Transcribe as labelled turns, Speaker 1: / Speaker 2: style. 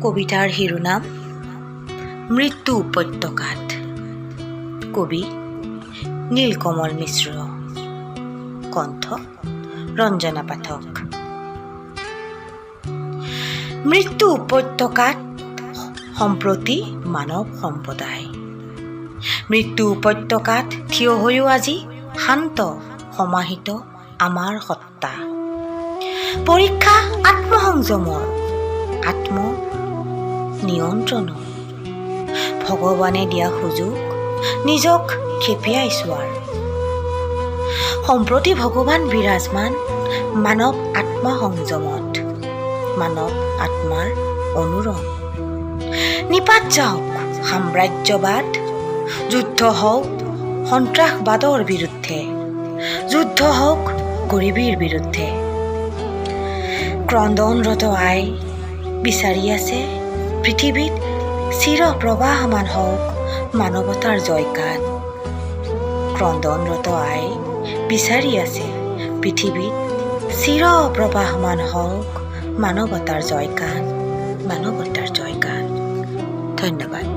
Speaker 1: কবিতাৰ শিৰোনাম মৃত্যু উপত্যকাত। কবি নীলকমল মিশ্ৰ, কণ্ঠ ৰঞ্জনা পাঠক। মৃত্যু উপত্যকাত সম্প্ৰতি মানৱ সম্প্ৰদায়। মৃত্যু উপত্যকাত থিয় হৈও আজি শান্ত সমাহিত আমাৰ সত্তা। পৰীক্ষা আত্মসংযমৰ, আত্ম নিয়ন্ত্ৰণৰ। ভগৱানে দিয়া সুযোগ নিজক খেপিয়াই চোৱাৰ। সম্প্ৰতি ভগৱান বিৰাজমান মানৱ আত্মা সংযমত, মানৱ আত্মাৰ অনুৰণ। নিপাত যাওক সাম্ৰাজ্যবাদ, যুদ্ধ হওক সন্ত্ৰাসবাদৰ বিৰুদ্ধে, যুদ্ধ হওক গৰিবীৰ বিৰুদ্ধে। ক্ৰন্দনৰত আই বিচাৰি আছে পৃথিৱীত চিৰ প্ৰবাহমান হওক মানৱতাৰ জয়গান। ক্ৰন্দনৰত আই বিচাৰি আছে পৃথিৱীত চিৰ প্ৰবাহমান হওক মানৱতাৰ জয়গান, মানৱতাৰ জয়গান। ধন্যবাদ।